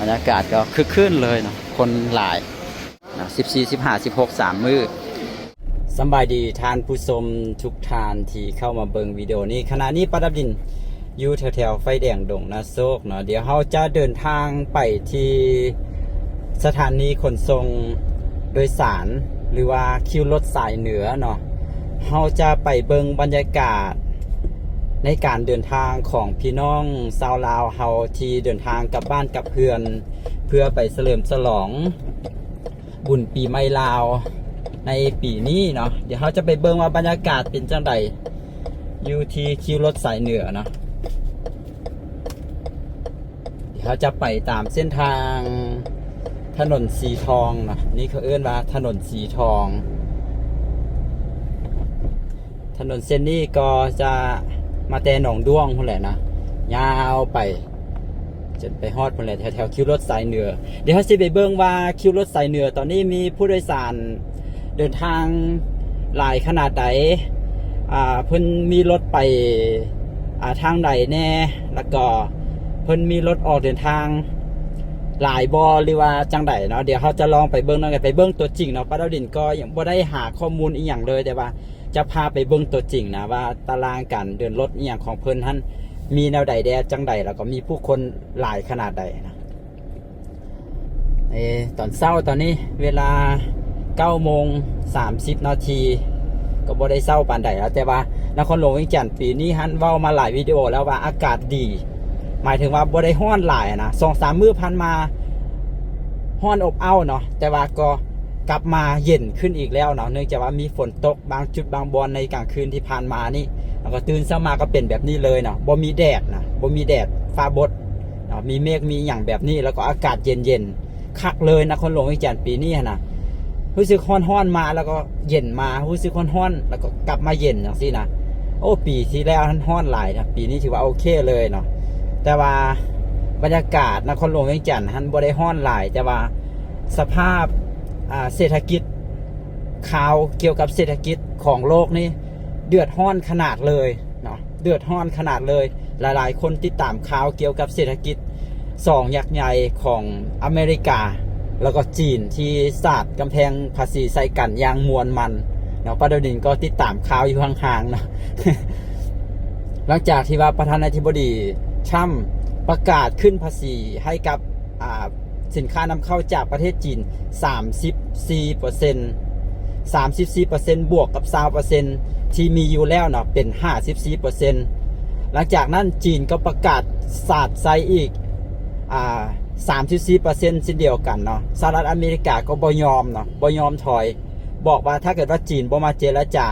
ບັນຍາກາດກໍຄຶກຄື້ນເລີຍເນາະ ຄົນຫຼາຍເນາະ ສິບສີ່ ສິບຫ້າ ສິບຫົກ ສາມມື້. ສຳບາຍດີທ່ານຜູ້ຊົມທຸກທ່ານທີ່ເຂົ້າມາເບິ່ງວິດີໂອນີ້. ຂະນະນີ້ປາດັບດິນຢູ່ແຖວໆໄຟແດງດົງນາໂຊກເນາະ. ດຽວເຮົາຈະເດີນທາງໄປທີ່ສະຖານີຂົນສົ່ງໂດຍສານ ຫຼືວ່າຄິວລົດສາຍເໜືອເນາະ. ເຮົາຈະໄປເບິ່ງບັນຍາກາດໃນການເດີນທາງຂອງພີ່ນ້ອງຊາວລາວເຮົາທີ່ເດີນທາງກັບບ້ານກັບເຮືອນ ເພື່ອໄປສະເຫຼີມສະຫຼອງ ບຸນປີໃໝ່ລາວໃນປີນີ້ເນາະ. ດຽວເຮົາຈະໄປເບິ່ງວ່າບັນຍາກາດເປັນຈັ່ງໃດ ຢູ່ທີ່ຄິວລົດສາຍເໜືອເນາະ. ດຽວເຮົາຈະໄປຕາມເສັ້ນທາງຖະໜົນສີທອງເນາະ, ນີ້ເຂົາເອີ້ນວ່າຖະໜົນສີທອງ. ຖະໜົນເສັ້ນນີ້ກໍຈະມາແຕ່ໜອງດ້ວງພຸ້ນແຫຼະນະ, ຍາວໄປຈົນໄປຮອດພຸ້ນແຫຼະ ແຖວໆຄິວລົດສາຍເໜືອ. ດຽວເຮົາຊິໄປເບິ່ງວ່າຄິວລົດສາຍເໜືອຕອນນີ້ມີຜູ້ໂດຍສານເດີນທາງຫຼາຍຂະໜາດໃດ, ອ່າ ເພິ່ນມີລົດໄປ ອ່າ ທາງໃດແດ່ ແລ້ວກໍເພິ່ນມີລົດອອກເດີນທາງຫຼາຍບໍ່ ຫຼືວ່າຈັ່ງໃດເນາະ. ດຽວເຮົາຈະລອງໄປເບິ່ງນຳກັນ, ໄປເບິ່ງຕົວຈິງເນາະ. ປາດາວດິນກໍຍັງບໍ່ໄດ້ຫາຂໍ້ມູນອີ່ຫຍັງເລີຍ, ແຕ່ວ່າ ຈະພາໄປເບິ່ງຕົວຈິງນະ ວ່າຕາລາງການເດີນລົດອີ່ຫຍັງຂອງເພິ່ນຫັ້ນມີແນວໃດແດ່ ຈັ່ງໃດ ແລ້ວກໍມີຜູ້ຄົນຫຼາຍຂະໜາດໃດນະ. ເອ ຕອນເຊົ້າຕອນນີ້ເວລາເກົ້າໂມງສາມສິບນາທີ ກໍບໍ່ໄດ້ເຊົ້າປານໃດແລ້ວ, ແຕ່ວ່ານະຄອນຫຼວງວຽງຈັນປີນີ້ຫັ້ນ ເວົ້າມາຫຼາຍວິດີໂອແລ້ວວ່າອາກາດດີ, ໝາຍເຖິງວ່າບໍ່ໄດ້ຮ້ອນຫຼາຍນະ. ສອງສາມມື້ຜ່ານມາຮ້ອນອົບເອົ້າເນາະ, ແຕ່ວ່າກໍ ກັບມາເຢັນຂຶ້ນອີກແລ້ວເນາະ, ເນື່ອງຈາກວ່າມີຝົນຕົກບາງຈຸດບາງບ່ອນໃນກາງຄືນທີ່ຜ່ານມານີ້, ແລ້ວກໍຕື່ນເຊົ້າມາກໍເປັນແບບນີ້ເລີຍເນາະ, ບໍ່ມີແດດນະ, ບໍ່ມີແດດ, ຟ້າບົດເນາະ, ມີເມກມີຫຍັງແບບນີ້, ແລ້ວກໍອາກາດເຢັນໆ ຄັກເລີຍ. ນະຄອນຫຼວງວຽງຈັນປີນີ້ຫັ້ນນະ ຮູ້ສຶກຮ້ອນໆ ມາ ແລ້ວກໍເຢັນມາ, ຮູ້ສຶກຮ້ອນໆ ແລ້ວກໍກັບມາເຢັນ ຈັ່ງຊີ້ນະ. ໂອ້ ປີທີ່ແລ້ວຫັ້ນຮ້ອນຫຼາຍນະ, ປີນີ້ຖືວ່າໂອເຄເລີຍເນາະ. ແຕ່ວ່າບັນຍາກາດນະຄອນຫຼວງວຽງຈັນຫັ້ນບໍ່ໄດ້ຮ້ອນຫຼາຍ, ແຕ່ວ່າ ສະພາບ ອ່າ ເສດຖະກິດ, ຂ່າວກ່ຽວກັບເສດຖະກິດຂອງໂລກນີ້ເດືອດຮ້ອນຂະໜາດເລີຍເນາະ, ເດືອດຮ້ອນຂະໜາດເລີຍ. ຫຼາຍໆຄົນຕິດຕາມຂ່າວກ່ຽວກັບເສດຖະກິດສອງຍັກໃຫຍ່ຂອງອາເມລິກາ ແລ້ວກໍຈີນ ທີ່ສາດກຳແພງພາສີໃສ່ກັນຢ່າງມ່ວນມັນເນາະ. ປາດາວດິນກໍຕິດຕາມຂ່າວຢູ່ຫ່າງໆເນາະ. ຫຼັງຈາກທີ່ວ່າປະທານາທິບໍດີທຣຳປະກາດຂຶ້ນພາສີໃຫ້ກັບ ອ່າ ສິນຄ້ານຳເຂົ້າຈາກປະເທດຈີນ ສາມສິບສີ່ເປີເຊັນ, ສາມສິບສີ່ເປີເຊັນ ບວກກັບຊາວເປີເຊັນທີ່ມີຢູ່ແລ້ວເນາະ ເປັນຫ້າສິບສີ່ເປີເຊັນ. ຫຼັງຈາກນັ້ນຈີນກໍປະກາດສາດໃສ່ອີກ ອ່າ ສາມສິບສີ່ເປີເຊັນເຊັ່ນດຽວກັນເນາະ. ສະຫະລັດອາເມລິກາກໍບໍ່ຍອມເນາະ, ບໍ່ຍອມຖອຍ, ບອກວ່າຖ້າເກີດວ່າຈີນບໍ່ມາເຈລະຈາ,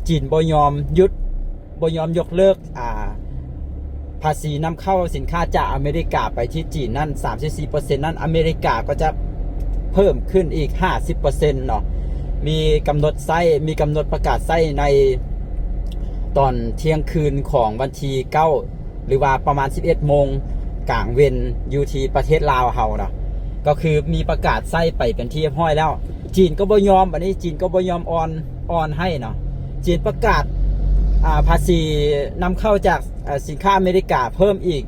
ຈີນບໍ່ຍອມຢຸດ ບໍ່ຍອມຍົກເລີກ ອ່າ ພາສີນຳເຂົ້າສິນຄ້າຈາກອາເມລິກາໄປທີ່ຈີນນັ້ນ ສາມສິບສີ່ເປີເຊັນນັ້ນ, ອາເມລິກາກໍຈະເພີ່ມຂຶ້ນອີກຫ້າສິບເປີເຊັນເນາະ. ມີກຳນົດໃຊ້ ມີກຳນົດປະກາດໃຊ້ໃນຕອນທ່ຽງຄືນຂອງວັນທີເກົ້າ ຫຼືວ່າປະມານສິບເອັດໂມງກາງເວັນ ຢູ່ທີ່ປະເທດລາວເຮົາເນາະ, ກໍຄືມີປະກາດໃຊ້ໄປເປັນທີ່ຮຽບຮ້ອຍແລ້ວ. ຈີນກໍບໍ່ຍອມ, ບັດນີ້ຈີນກໍບໍ່ຍອມອ່ອນ ອ່ອນໃຫ້ເນາະ. ຈີນປະກາດ ອ່າ ພາສີນຳເຂົ້າຈາກ ເອີ ສິນຄ້າອາເມລິກາເພີ່ມອີກ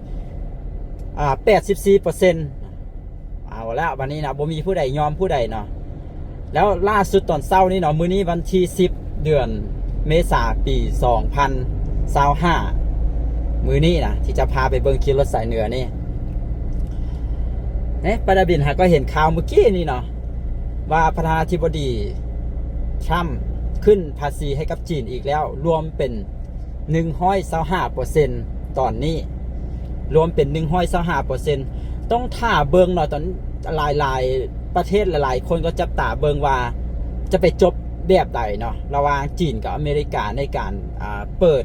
ອ່າ ແປດສິບສີ່ເປີເຊັນ. ເອົາແລ້ວ ບັດນີ້ນະ ບໍ່ມີຜູ້ໃດຍອມຜູ້ໃດເນາະ. ແລ້ວລ່າສຸດຕອນເຊົ້ານີ້ເນາະ, ມື້ນີ້ວັນທີສິບ ເດືອນເມສາ ປີສອງພັນຊາວຫ້າ ມື້ນີ້ນະ ທີ່ຈະພາໄປເບິ່ງຂີ່ລົດສາຍເໜືອນີ້. ເນ ປາດາວດິນຫາກໍເຫັນຂ່າວມື້ກີ້ນີ້ເນາະ ວ່າປະທານາທິບໍດີທຣຳຂຶ້ນພາສີໃຫ້ກັບຈີນອີກແລ້ວ, ລວມເປັນໜຶ່ງຮ້ອຍຊາວຫ້າເປີເຊັນ ຕອນນີ້ ລວມເປັນໜຶ່ງຮ້ອຍຊາວຫ້າເປີເຊັນ. ຕ້ອງຖ້າເບິ່ງເນາະ, ຕອນ ຫຼາຍໆປະເທດ ຫຼາຍໆຄົນກໍຈັບຕາເບິ່ງວ່າຈະໄປຈົບແບບໃດເນາະ ລະຫວ່າງຈີນກັບອາເມລິກາໃນການ ອ່າ ເປີດ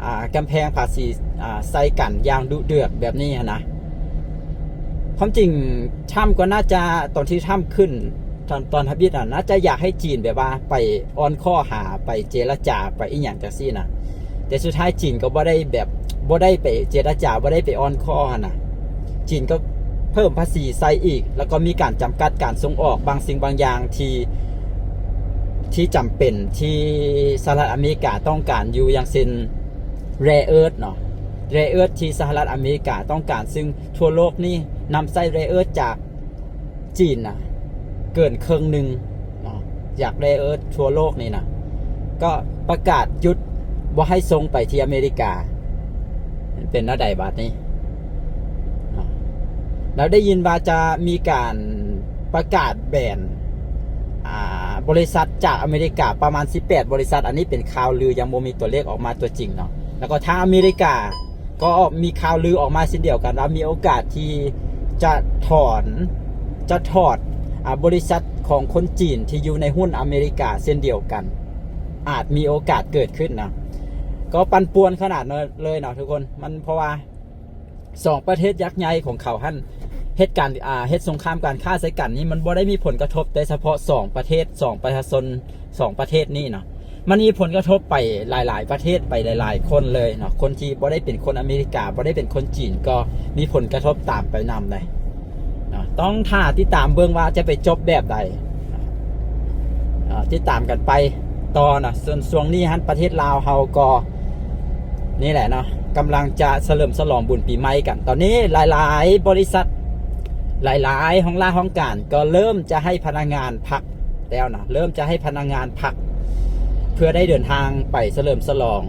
ອ່າ ກຳແພງພາສີ ອ່າ ໃສ່ກັນຢ່າງດຸເດືອດແບບນີ້ຫັ້ນນະ. ຄວາມຈິງທຣຳກໍໜ້າຈະ ຕອນທີ່ທຣຳຂຶ້ນ ຕອນ ຕອນທຳອິດຫັ້ນ ໜ້າຈະຢາກໃຫ້ຈີນແບບວ່າໄປອ່ອນຂໍ້ຫາ ໄປເຈລະຈາ ໄປອີ່ຫຍັງຈັ່ງຊີ້ນະ, ແຕ່ສຸດທ້າຍຈີນກໍບໍ່ໄດ້ແບບ ບໍ່ໄດ້ໄປເຈລະຈາ ບໍ່ໄດ້ໄປອ່ອນຂໍ້ຫັ້ນນະ. ຈີນກໍເພີ່ມພາສີໃສ່ອີກ ແລ້ວກໍມີການຈຳກັດການສົ່ງອອກບາງສິ່ງບາງຢ່າງທີ່ ທີ່ຈຳເປັນ ທີ່ສະຫະລັດອາເມລິກາຕ້ອງການຢູ່ ຢ່າງເຊັ່ນ rare earth ເນາະ, ແຣເອີດທີ່ສະຫະລັດອາເມລິກາຕ້ອງການ, ຊຶ່ງທົ່ວໂລກນີ້ນຳໃຊ້ແຣເອີດຈາກຈີນນະເກີນເຄິ່ງໜຶ່ງເນາະ, ຈາກແຣເອີດທົ່ວໂລກນີ້ນະ ກໍປະກາດຢຸດບໍ່ໃຫ້ສົ່ງໄປທີ່ອາເມລິກາ. ເປັນແນວໃດບາດນີ້ເນາະ? ແລ້ວໄດ້ຍິນວ່າຈະມີການປະກາດແບນ ອ່າ ບໍລິສັດຈາກອາເມລິກາປະມານສິບແປດບໍລິສັດ. ອັນນີ້ເປັນຂ່າວລື, ຍັງບໍ່ມີຕົວເລກອອກມາຕົວຈິງເນາະ. ແລ້ວກໍທາງອາເມລິກາ ກໍອອກ ມີຂ່າວລືອອກມາເຊັ່ນດຽວກັນວ່າ ມີໂອກາດທີ່ຈະຖອນ ຈະຖອດ ອາ ບໍລິສັດຂອງຄົນຈີນທີ່ຢູ່ໃນຫຸ້ນອາເມລິກາເຊັ່ນດຽວກັນ, ອາດມີໂອກາດເກີດຂຶ້ນນະ. ກໍປັ່ນປ່ວນຂະໜາດນັ້ນເລີຍເນາະທຸກຄົນ. ມັນ ເພາະວ່າສອງປະເທດຍັກໃຫຍ່ຂອງເຂົາຫັ້ນ ເຮັດການ ອາ ເຮັດສົງຄາມການຄ້າໃສ່ກັນນີ້ ມັນບໍ່ໄດ້ມີຜົນກະທົບແຕ່ສະເພາະສອງປະເທດ ສອງປະຊາຊົນ ສອງປະເທດນີ້ເນາະ, ມັນມີຜົນກະທົບໄປຫຼາຍໆປະເທດ ໄປຫຼາຍໆຄົນເລີຍເນາະ. ຄົນທີ່ບໍ່ໄດ້ເປັນຄົນອາເມລິກາ ບໍ່ໄດ້ເປັນຄົນຈີນ ກໍມີຜົນກະທົບຕາມໄປນຳເລີຍເນາະ. ຕ້ອງຖ້າຕິດຕາມເບິ່ງວ່າຈະໄປຈົບແບບໃດເນາະ, ຕິດຕາມກັນໄປຕໍ່ເນາະ. ສ່ວນຊ່ວງນີ້ຫັ້ນ ປະເທດລາວເຮົາກໍ ນີ້ແຫຼະເນາະ, ກຳລັງຈະສະເຫຼີມສະຫຼອງບຸນປີໃໝ່ກັນ. ຕອນນີ້ຫຼາຍໆບໍລິສັດ ຫຼາຍໆຫ້ອງລາຫ້ອງການກໍເລີ່ມຈະໃຫ້ພະນັກງານພັກແລ້ວເນາະ, ເລີ່ມຈະໃຫ້ພະນັກງານພັກ ເພື່ອໄດ້ເດີນທາງໄປສະເຫຼີມສະຫຼອງ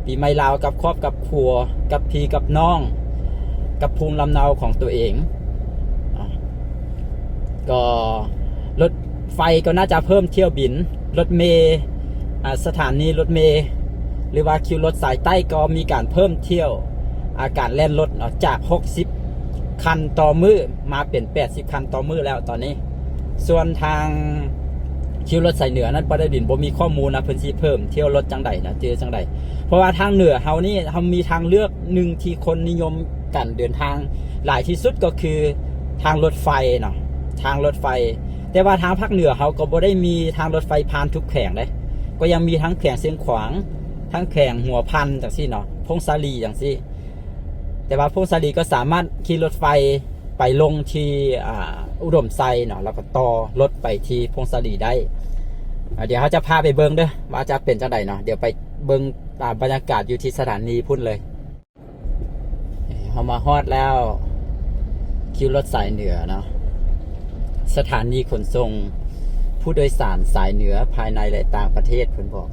ປີໃໝ່ລາວກັບຄອບກັບຄົວ ກັບພີ່ກັບນ້ອງ ກັບພູມລຳເນົາຂອງຕົວເອງເນາະ. ກໍລົດໄຟກໍໜ້າຈະເພີ່ມຖ້ຽວບິນ, ລົດເມ ອາ ສະຖານີລົດເມ ຫຼືວ່າຄິວລົດສາຍໃຕ້ກໍມີການເພີ່ມຖ້ຽວ ອາ ການແລ່ນລົດເນາະ ຈາກຫົກສິບຄັນຕໍ່ມື້ ມາເປັນແປດສິບຄັນຕໍ່ມື້ແລ້ວຕອນນີ້. ສ່ວນທາງຄິວລົດສາຍເໜືອນັ້ນ ປະດາວດິນບໍ່ມີຂໍ້ມູນນະ ເພິ່ນຊິເພີ່ມຖ້ຽວລົດຈັ່ງໃດນະ ເຈີຈັ່ງໃດ. ເພາະວ່າທາງເໜືອເຮົານີ້ ເຮົາມີທາງເລືອກໜຶ່ງທີ່ຄົນນິຍົມ ການເດີນທາງຫຼາຍທີ່ສຸດກໍຄືທາງລົດໄຟເນາະ, ທາງລົດໄຟ. ແຕ່ວ່າທາງພາກເໜືອເຮົາກໍບໍ່ໄດ້ມີທາງລົດໄຟຜ່ານທຸກແຂວງເດ້, ກໍຍັງມີທັງແຂວງຊຽງຂວາງ, ທັງແຂວງຫົວພັນຈັ່ງຊີ້ເນາະ, ຜົ້ງສາລີຈັ່ງຊີ້. ແຕ່ວ່າຜົ້ງສາລີກໍສາມາດຂີ່ລົດໄຟໄປລົງທີ່ ອ່າ ອຸດົມໄຊເນາະ, ແລ້ວກໍຕໍ່ລົດໄປທີ່ຜົ້ງສາລີໄດ້. ອ່າ ດຽວເຮົາຈະພາໄປເບິ່ງເດີ້ ວ່າຈະເປັນຈັ່ງໃດເນາະ. ດຽວໄປເບິ່ງ ອ່າ ບັນຍາກາດຢູ່ທີ່ສະຖານີພຸ້ນເລີຍ. ເຮົາມາຮອດແລ້ວ ຄິວລົດສາຍເໜືອເນາະ, ສະຖານີຂົນສົ່ງຜູ້ໂດຍສານສາຍເໜືອພາຍໃນ ແລະ ຕ່າງປະເທດ ເພິ່ນບອກ.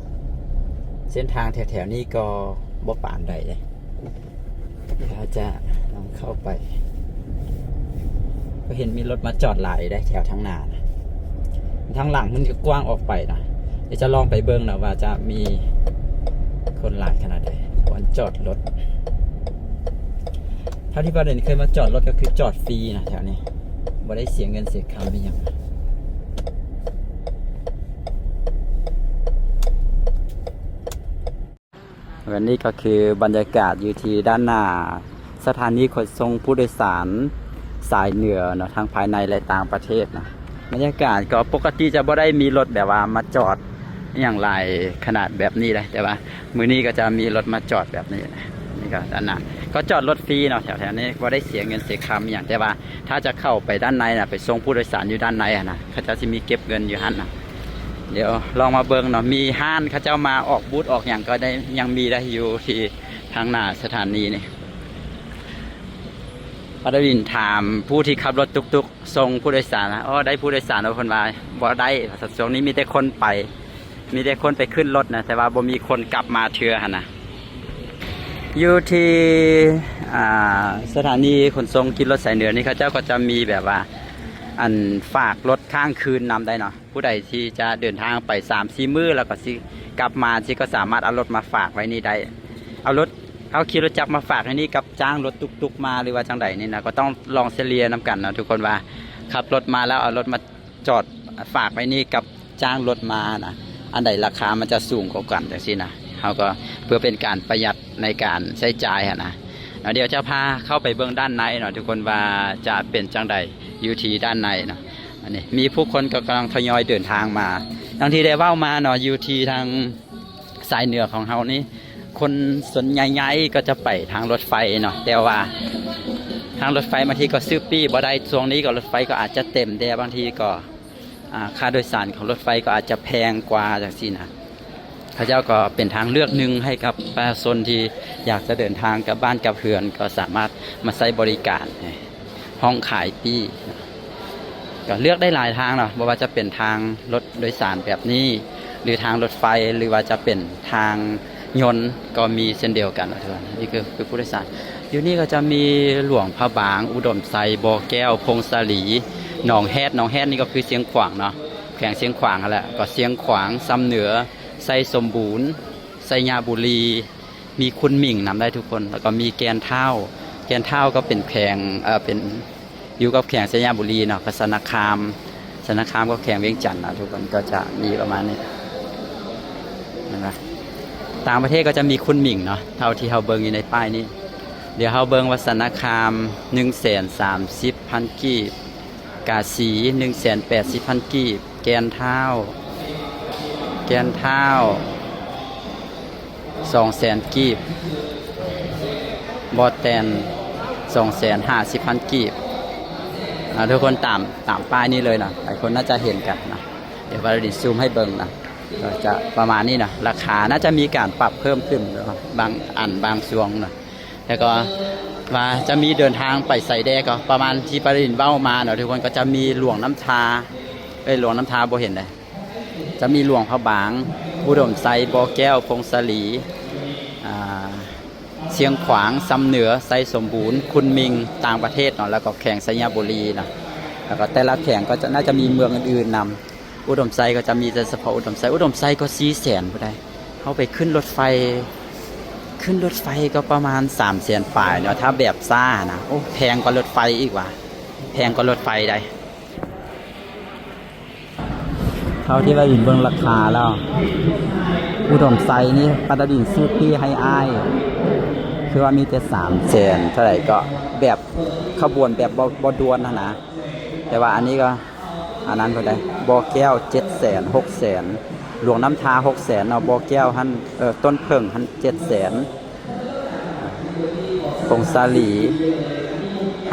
ເສັ້ນທາງແຖວໆນີ້ກໍບໍ່ປານໃດເດ້, ດຽວເຮົາຈະລອງເຂົ້າໄປ. ກໍເຫັນມີລົດມາຈອດຫຼາຍເດ້ ແຖວທາງໜ້ານະ, ທາງຫຼັງມັນກໍກວ້າງອອກໄປນະ. ດຽວຈະລອງໄປເບິ່ງນະວ່າຈະມີຄົນຫຼາຍຂະໜາດໃດ ບ່ອນຈອດລົດ. ເທົ່າທີ່ວ່າເດີນເຄີຍມາຈອດລົດກໍຄືຈອດຟຣີນະແຖວນີ້, ບໍ່ໄດ້ເສຍເງິນເສຍຄຳອີ່ຫຍັງ. ແລະ ນີ້ກໍຄືບັນຍາກາດຢູ່ທີ່ດ້ານໜ້າສະຖານີຂົນສົ່ງຜູ້ໂດຍສານສາຍເໜືອເນາະ, ທັງພາຍໃນ ແລະ ຕ່າງປະເທດນະ. ບັນຍາກາດກໍປົກກະຕິຈະບໍ່ໄດ້ມີລົດແບບວ່າມາຈອດອີ່ຫຍັງຫຼາຍຂະໜາດແບບນີ້ເດ້, ແຕ່ວ່າມື້ນີ້ກໍຈະມີລົດມາຈອດແບບນີ້ນະ. ນີ້ກໍດ້ານໜ້າ ກໍຈອດລົດຟຣີເນາະ, ແຖວໆນີ້ບໍ່ໄດ້ເສຍເງິນເສຍຄຳອີ່ຫຍັງ, ແຕ່ວ່າຖ້າຈະເຂົ້າໄປດ້ານໃນນະ, ໄປສົ່ງຜູ້ໂດຍສານຢູ່ດ້ານໃນຫັ້ນນະ, ເຂົາເຈົ້າຊິມີເກັບເງິນຢູ່ຫັ້ນນະ. ດຽວລອງມາເບິ່ງເນາະ, ມີຮ້ານເຂົາເຈົ້າມາອອກບູດອອກຫຍັງກໍໄດ້, ຍັງມີໄດ້ຢູ່ທີ່ທາງໜ້າສະຖານີນີ້. ປາດາວິນຖາມຜູ້ທີ່ຂັບລົດຕຸກຕຸກສົ່ງຜູ້ໂດຍສານນະ, ອໍ ໄດ້ຜູ້ໂດຍສານບໍ່? ເພິ່ນວ່າບໍ່ໄດ້, ຊ່ວງນີ້ມີແຕ່ຄົນໄປ, ມີແຕ່ຄົນໄປຂຶ້ນລົດນະ, ແຕ່ວ່າບໍ່ມີຄົນກັບມາເທື່ອຫັ້ນນະ. ຢູ່ທີ່ ອ່າ ສະຖານີຂົນສົ່ງຂີ່ລົດສາຍເໜືອນີ້ ເຂົາເຈົ້າກໍຈະມີແບບວ່າ ອັນ ຝາກລົດຄ້າງຄືນນຳໄດ້ເນາະ. ຜູ້ໃດທີ່ຈະເດີນທາງໄປສາມສີ່ມື້ ແລ້ວກໍຊິກັບມາ ຊິກໍສາມາດເອົາລົດມາຝາກໄວ້ນີ້ໄດ້. ເອົາລົດ ເອົາຂີ່ລົດຈັກມາຝາກໃນນີ້ກັບຈ້າງລົດຕຸກໆມາ ຫຼືວ່າຈັ່ງໃດນີ້ນະ, ກໍຕ້ອງລອງສະເລ່ຍນຳກັນເນາະທຸກຄົນ ວ່າຂັບລົດມາແລ້ວເອົາລົດມາຈອດຝາກໄວ້ນີ້ກັບຈ້າງລົດມານະ, ອັນໃດລາຄາມັນຈະສູງກວ່າກັນຈັ່ງຊີ້ນະ. ເຮົາກໍເພື່ອເປັນການປະຢັດໃນການໃຊ້ຈ່າຍຫັ້ນນະ. ແລ້ວດຽວຈະພາເຂົ້າໄປເບິ່ງດ້ານໃນເນາະທຸກຄົນ ວ່າຈະເປັນຈັ່ງໃດຢູ່ທີ່ດ້ານໃນເນາະ. ອັນນີ້ມີຜູ້ຄົນກໍກຳລັງທະຍອຍເດີນທາງມາ. ດັ່ງທີ່ໄດ້ເວົ້າມາເນາະ, ຢູ່ທີ່ທາງສາຍເໜືອຂອງເຮົານີ້ ຄົນສ່ວນໃຫຍ່ໆກໍຈະໄປທາງລົດໄຟເນາະ, ແຕ່ວ່າທາງລົດໄຟບາງທີກໍຊື້ປີ້ບໍ່ໄດ້. ຊ່ວງນີ້ກໍລົດໄຟກໍອາດຈະເຕັມແດ່, ບາງທີກໍ ອ່າ ຄ່າໂດຍສານຂອງລົດໄຟກໍອາດຈະແພງກວ່າຈັ່ງຊີ້ນະ. ເຂົາເຈົ້າກໍເປັນທາງເລືອກໜຶ່ງໃຫ້ກັບປະຊາຊົນທີ່ຢາກຈະເດີນທາງກັບບ້ານກັບເຮືອນ ກໍສາມາດມາໃຊ້ບໍລິການ ຫ້ອງຂາຍປີ້ ກໍເລືອກໄດ້ຫຼາຍທາງເນາະ ບໍ່ວ່າຈະເປັນທາງລົດໂດຍສານແບບນີ້ ຫຼືທາງລົດໄຟ ຫຼືວ່າຈະເປັນທາງຍົນ ກໍມີເຊັ່ນດຽວກັນເນາະທຸກຄົນ. ນີ້ຄື ຄືຜູ້ໂດຍສານ ຢູ່ນີ້ກໍຈະມີຫຼວງພະບາງ, ອຸດົມໄຊ, ບໍ່ແກ້ວ, ຜົ້ງສາລີ, ໜອງແຮດ. ໜອງແຮດນີ້ກໍຄືຊຽງຂວາງເນາະ ແຂວງຊຽງຂວາງຫັ້ນແຫຼະ ກໍຊຽງຂວາງ, ຊຳເໜືອ, ໄຊສົມບູນ, ໄຊຍະບູລີ, ມີຄຸນໝິງນຳໄດ້ທຸກຄົນ ແລ້ວກໍມີແກ່ນທ້າວ. ແກ່ນທ້າວກໍເປັນແຂວງ ເອີ ເປັນ ຢູ່ກັບແຂວງໄຊຍະບູລີເນາະ ກໍຊະນະຄາມ ຊະນະຄາມກໍແຂວງວຽງຈັນເນາະທຸກຄົນ ກໍຈະມີປະມານນີ້ ເຫັນບໍ່? ຕ່າງປະເທດກໍຈະມີຄຸນໝິງເນາະ ເທົ່າທີ່ເຮົາເບິ່ງຢູ່ໃນປ້າຍນີ້. ດຽວເຮົາເບິ່ງວ່າຊະນະຄາມ ໜຶ່ງແສນສາມສິບພັນກີບ, ກາສີ ໜຶ່ງແສນແປດສິບພັນກີບ, ແກ່ນທ້າວ ແກ່ນທ້າວ ສອງແສນກີບ, ບໍ່ແຕນ ສອງແສນຫ້າສິບພັນກີບ. ອ່າ ທຸກຄົນຕາມ ຕາມປ້າຍນີ້ເລີຍນະ ຫຼາຍຄົນໜ້າຈະເຫັນກັນນະ. ດຽວປາລາດິນຊູມໃຫ້ເບິ່ງນະ ກໍຈະປະມານນີ້ນະ ລາຄາໜ້າຈະມີການປັບເພີ່ມຂຶ້ນເນາະ ບາງອັນບາງຊ່ວງນະ. ແລ້ວກໍວ່າຈະມີເດີນທາງໄປໃສແດ່ ກໍປະມານທີ່ປາລາດິນເວົ້າມາເນາະທຸກຄົນ ກໍຈະມີຫຼວງນ້ຳທາ ເອີຍ ຫຼວງນ້ຳທາບໍ່ເຫັນເດ້ ຈະມີຫຼວງພະບາງ, ອຸດົມໄຊ, ບໍ່ແກ້ວ, ຜົ້ງສາລີ, ອ່າ ຊຽງຂວາງ, ຊຳເໜືອ, ໄຊສົມບູນ, ຄຸນໝິງ, ຕ່າງປະເທດເນາະ ແລ້ວກໍແຂວງໄຊຍະບູລີເນາະ. ແລ້ວກໍແຕ່ລະແຂວງກໍຈະ ໜ້າຈະມີເມືອງອື່ນໆນຳ. ອຸດົມໄຊກໍຈະມີແຕ່ສະເພາະອຸດົມໄຊ. ອຸດົມໄຊກໍສີ່ແສນພຸ້ນໃດ໋. ເຮົາໄປຂຶ້ນລົດໄຟ ຂຶ້ນລົດໄຟກໍປະມານສາມແສນປາຍເນາະ ຖ້າແບບຊ້ານະ. ໂອ້ ແພງກວ່າລົດໄຟອີກຫວາ ແພງກວ່າລົດໄຟໃດ໋. ເທົ່າທີ່ວ່າເບິ່ງລາຄາແລ້ວ ອຸດົມໄຊນີ້ປາລາດິນຊື້ປີ້ໃຫ້ອ້າຍ ຄືວ່າມີແຕ່ສາມແສນເທົ່າໃດ ກໍແບບຂະບວນແບບບໍ່ ບໍ່ດ່ວນຫັ້ນນະ. ແຕ່ວ່າອັນນີ້ກໍອັນນັ້ນພຸ້ນໃດ໋ ບໍ່ແກ້ວເຈັດແສນ ຫົກແສນ ຫຼວງນ້ຳທາຫົກແສນເນາະ ບໍ່ແກ້ວຫັ້ນ ເອີ ຕົ້ນເຜິ້ງຫັ້ນເຈັດແສນ ຜົ້ງສາລີ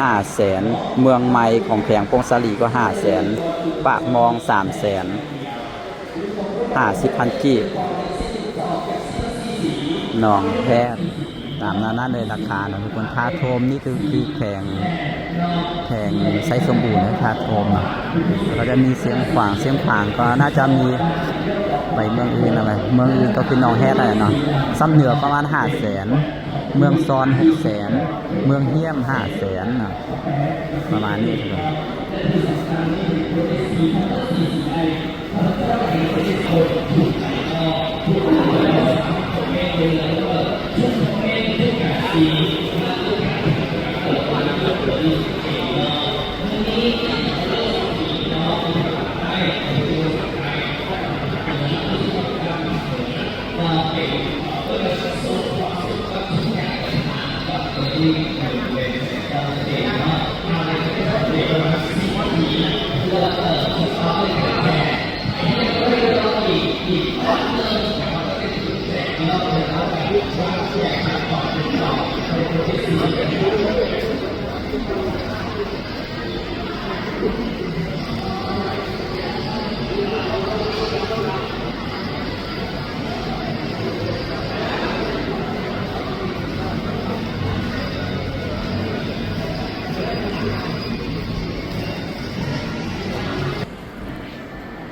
ຫ້າແສນ ເມືອງໃໝ່ຂອງແຂວງຜົ້ງສາລີກໍຫ້າແສນ ປາກມອງສາມແສນຫ້າສິບພັນກີບ ໜອງແຮດ ຕາມນັ້ນເລີຍລາຄາເນາະທຸກຄົນ. ທາດໂທມນີ້ຄື ຄືແຂວງ ແຂວງໄຊສົມບູນ ທາດໂທມເນາະ. ແລ້ວກໍຈະມີຊຽງຂວາງ ຊຽງຂວາງກໍໜ້າຈະມີໄປເມືອງອື່ນນະ ເມືອງອື່ນກໍຄືໜອງແຮດນັ້ນແຫຼະເນາະ. ຊຳເໜືອປະມານຫ້າແສນ ເມືອງຊອນຫົກແສນ ເມືອງຫ້ຽມຫ້າແສນເນາະ ປະມານນີ້ທຸກຄົນ.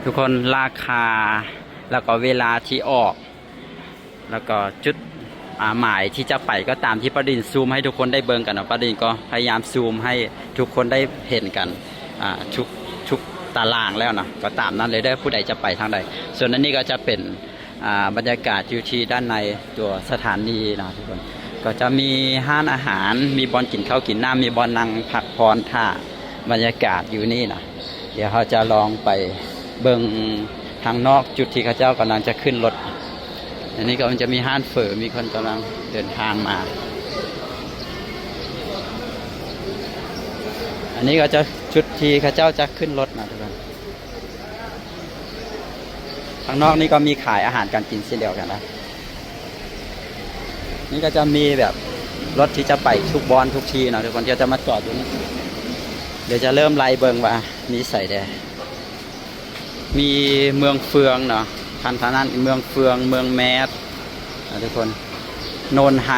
ທຸກຄົນ ລາຄາ ແລ້ວກໍເວລາທີ່ອອກ ແລ້ວກໍຈຸດ ອ່າ ໝາຍທີ່ຈະໄປກໍຕາມທີ່ປາດິນຊູມໃຫ້ທຸກຄົນໄດ້ເບິ່ງກັນເນາະ. ປາດິນກໍພະຍາຍາມຊູມໃຫ້ທຸກຄົນໄດ້ເຫັນກັນ ອ່າ ທຸກ ທຸກຕາລາງແລ້ວເນາະ ກໍຕາມນັ້ນເລີຍເດີ ຜູ້ໃດຈະໄປທາງໃດ. ສ່ວນອັນນີ້ກໍຈະເປັນ ອ່າ ບັນຍາກາດຢູ່ທີ່ດ້ານໃນຕົວສະຖານີເນາະທຸກຄົນ. ກໍຈະມີຮ້ານອາຫານ ມີບ່ອນກິນເຂົ້າກິນນ້ຳ ມີບ່ອນນັ່ງພັກຜ່ອນຖ້າ ບັນຍາກາດຢູ່ນີ້ນະ. ດຽວເຮົາຈະລອງໄປເບິ່ງທາງນອກ ຈຸດທີ່ເຂົາເຈົ້າກຳລັງຈະຂຶ້ນລົດ. ອັນນີ້ກໍມັນຈະມີຮ້ານເຝີ ມີຄົນກຳລັງເດີນທາງມາ. ອັນນີ້ກໍຈະຈຸດທີ່ເຂົາເຈົ້າຈະຂຶ້ນລົດນະທຸກຄົນ. ທາງນອກນີ້ກໍມີຂາຍອາຫານການກິນເຊັ່ນດຽວກັນນະ. ນີ້ກໍຈະມີແບບລົດທີ່ຈະໄປທຸກບ່ອນທຸກທີ່ເນາະທຸກຄົນ ທີ່ຈະມາຈອດຢູ່ນີ້. ດຽວຈະເລີ່ມໄລ່ເບິ່ງວ່າມີໃສແດ່. ມີເມືອງເຟືອງເນາະ ຄັນທາງນັ້ນເມືອງເຟືອງ ເມືອງແມດນະທຸກຄົນ. ໂນນໄຮ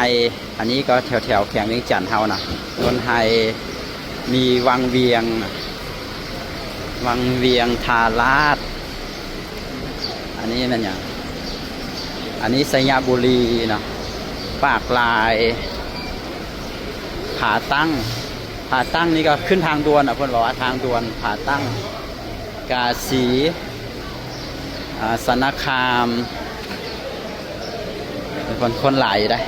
ອັນນີ້ກໍແຖວໆແຂວງວຽງຈັນເຮົານະ. ໂນນໄຮ ມີວັງວຽງ ວັງວຽງ ທ່າລາດ. ອັນນີ້ແມ່ນຫຍັງ? ອັນນີ້ໄຊຍະບູລີເນາະ ປາກລາຍ ຜາຕັ້ງ. ຜາຕັ້ງນີ້ກໍຂຶ້ນທາງດ່ວນນະ ເພິ່ນເວົ້າວ່າທາງດ່ວນຜາຕັ້ງ. ກາສີ ອາ ສະນະຄາມ ເປັນຄົນ ຄົນຫຼາຍຢູ່ເດ້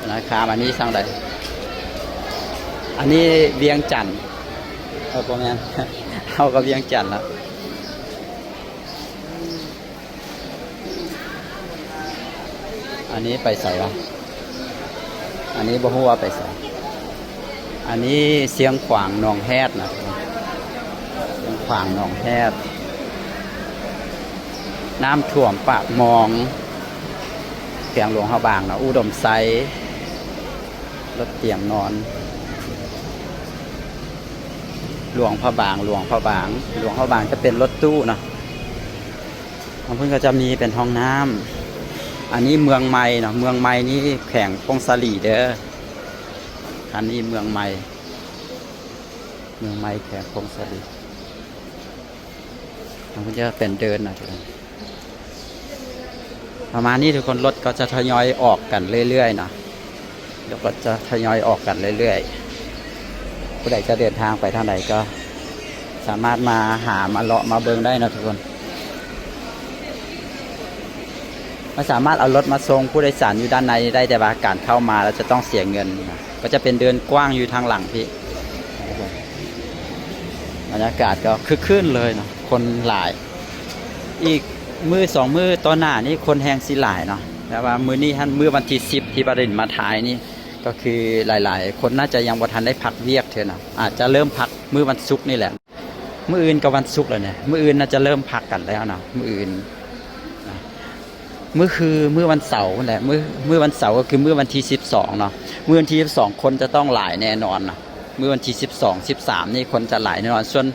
ສະນະຄາມ. ອັນນີ້ທາງໃດ? ອັນນີ້ວຽງຈັນ. ເອີ ບໍ່ແມ່ນ ເຮົາກໍວຽງຈັນລະ. ອັນນີ້ໄປໃສວະ? ອັນນີ້ບໍ່ຮູ້ວ່າໄປໃສ. ອັນນີ້ຊຽງຂວາງໜອງແຮດນະ ຊຽງຂວາງໜອງແຮດ. ນ້ຳຖ້ວມປາກມອງ ແຂວງຫຼວງພະບາງເນາະ ອຸດົມໄຊ ລົດຕຽມນອນ. ຫຼວງພະບາງ ຫຼວງພະບາງ ຫຼວງພະບາງຈະເປັນລົດຕູ້ເນາະ. ຂອງເພິ່ນກໍຈະມີເປັນຫ້ອງນ້ຳ. ອັນນີ້ເມືອງໃໝ່ເນາະ ເມືອງໃໝ່ນີ້ແຂວງຜົ້ງສາລີເດີ. ຄັນນີ້ເມືອງໃໝ່ ເມືອງໃໝ່ແຂວງຜົ້ງສາລີ. ຂອງເພິ່ນຈະເປັນເດີ່ນນະທຸກຄົນ. ປະມານນີ້ທຸກຄົນ ລົດກໍຈະທະຍອຍອອກກັນເລື້ອຍໆເນາະ ລົດກໍຈະທະຍອຍອອກກັນເລື້ອຍໆ. ຜູ້ໃດຈະເດີນທາງໄປທາງໃດກໍສາມາດມາຫາມາເລາະມາເບິ່ງໄດ້ເນາະທຸກຄົນ. ມັນສາມາດເອົາລົດມາສົ່ງຜູ້ໂດຍສານຢູ່ດ້ານໃນນີ້ໄດ້ ແຕ່ວ່າການເຂົ້າມາລະຈະຕ້ອງເສຍເງິນນະ. ກໍຈະເປັນເດີ່ນກວ້າງຢູ່ທາງຫຼັງພີ້. ບັນຍາກາດກໍຄຶກຄື້ນເລີຍເນາະ ຄົນຫຼາຍ. ອີກມື້ສອງມື້ຕໍ່ໜ້ານີ້ຄົນແຮ່ງຊິຫຼາຍເນາະ ແຕ່ວ່າມື້ນີ້ຫັ້ນ ມື້ວັນທີສິບທີ່ປາລິນມາຖ່າຍນີ້ ກໍຄືຫຼາຍໆຄົນໜ້າຈະຍັງບໍ່ທັນໄດ້ພັກວຽກເທື່ອເນາະ ອາດຈະເລີ່ມພັກມື້ວັນສຸກນີ້ແຫຼະ. ມື້ອື່ນກໍວັນສຸກແລ້ວເນາະ ມື້ອື່ນໜ້າຈະເລີ່ມພັກກັນແລ້ວເນາະ ມື້ອື່ນ. ມື້ຄືມື້ວັນເສົາພຸ້ນແຫຼະ ມື້ ມື້ວັນເສົາກໍຄືມື້ວັນທີສິບສອງເນາະ ມື້ວັນທີສິບສອງຄົນຈະຕ້ອງຫຼາຍແນ່ນອນເນາະ. ມື້ວັນທີສິບສອງ ສິບສາມນີ້ຄົນຈະຫຼາຍແນ່ນອນ. ສ່ວນ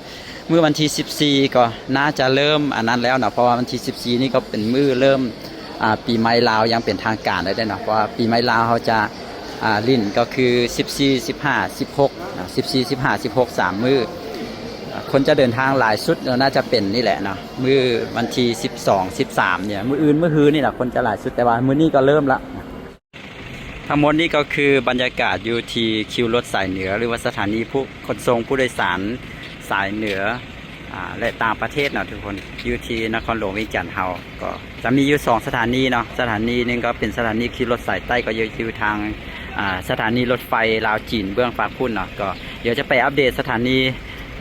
ມື້ວັນທີສິບສີ່ກໍໜ້າຈະເລີ່ມອັນນັ້ນແລ້ວເນາະ ເພາະວ່າວັນທີສິບສີ່ນີ້ກໍເປັນມື້ເລີ່ມ ອາ ປີໃໝ່ລາວຢ່າງເປັນທາງການແລ້ວເດ້ເນາະ ເພາະວ່າປີໃໝ່ລາວເຮົາຈະ ອາ ຫຼິ້ນກໍຄືສິບສີ່ ສິບຫ້າ ສິບຫົກເນາະ ສິບສີ່ ສິບຫ້າ ສິບຫົກ ສາມມື້. ອາ ຄົນຈະເດີນທາງຫຼາຍສຸດກໍໜ້າຈະເປັນນີ້ແຫຼະເນາະ ມື້ວັນທີສິບສອງ ສິບສາມນີ້ ມື້ອື່ນມື້ຮືນີ້ລະຄົນຈະຫຼາຍສຸດ ແຕ່ວ່າມື້ນີ້ກໍເລີ່ມລະ. ທັງໝົດນີ້ກໍຄືບັນຍາກາດຢູ່ທີ່ຄິວລົດສາຍເໜືອ ຫຼືວ່າສະຖານີຜູ້ ຂົນສົ່ງຜູ້ໂດຍສານສາຍເໜືອ ອາ ແລະ ຕ່າງປະເທດເນາະທຸກຄົນ ຢູ່ທີ່ນະຄອນຫຼວງວຽງຈັນເຮົາ ກໍຈະມີຢູ່ສອງສະຖານີເນາະ. ສະຖານີໜຶ່ງກໍເປັນສະຖານີຄິວລົດສາຍໃຕ້ ກໍຢູ່ ຢູ່ທາງ ອາ ສະຖານີລົດໄຟລາວຈີນເບື້ອງຟາກພຸ້ນເນາະ. ກໍດຽວຈະໄປອັບເດດສະຖານີ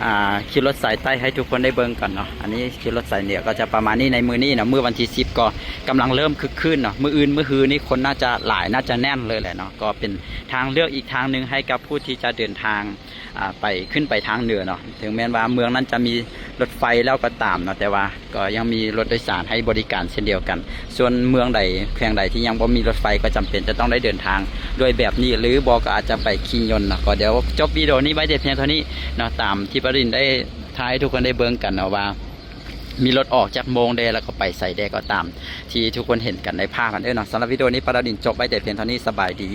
ອາ ຄິວລົດສາຍໃຕ້ໃຫ້ທຸກຄົນໄດ້ເບິ່ງກັນເນາະ. ອັນນີ້ຄິວລົດສາຍເໜືອກໍຈະປະມານນີ້ໃນມື້ນີ້ເນາະ. ມື້ວັນທີສິບກໍກຳລັງເລີ່ມຄຶກຄື້ນເນາະ. ມື້ອື່ນມື້ຮືນີ້ຄົນໜ້າຈະຫຼາຍ ໜ້າຈະແໜ້ນເລີຍແຫຼະເນາະ. ກໍເປັນທາງເລືອກອີກທາງໜຶ່ງໃຫ້ກັບຜູ້ທີ່ຈະເດີນທາງ ອາ ໄປ ຂຶ້ນໄປທາງເໜືອເນາະ. ເຖິງແມ່ນວ່າເມືອງນັ້ນຈະມີລົດໄຟແລ້ວກໍຕາມເນາະ ແຕ່ວ່າກໍຍັງມີລົດໂດຍສານໃຫ້ບໍລິການເຊັ່ນດຽວກັນ. ສ່ວນເມືອງໃດ ແຂວງໃດທີ່ຍັງບໍ່ມີລົດໄຟ ກໍຈຳເປັນຈະຕ້ອງໄດ້ເດີນທາງດ້ວຍແບບນີ້ ຫຼືບໍ່ກໍອາດຈະໄປຂີ່ຍົນເນາະ. ກໍດຽວຈົບວິດີໂອນີ້ໄວ້ແຕ່ພຽງເທົ່ານີ້ເນາະ ຕາມທີ່ປາລິນໄດ້ຖ່າຍໃຫ້ທຸກຄົນໄດ້ເບິ່ງກັນເນາະ ວ່າມີລົດອອກຈັກໂມງແດ່ ແລ້ວກໍໄປໃສແດ່ ກໍຕາມທີ່ທຸກຄົນເຫັນກັນໃນພາບຫັ້ນເດີເນາະ. ສຳລັບວິດີໂອນີ້ປາລິນຈົບໄວ້ແຕ່ພຽງເທົ່ານີ້. ສະບາຍດີ.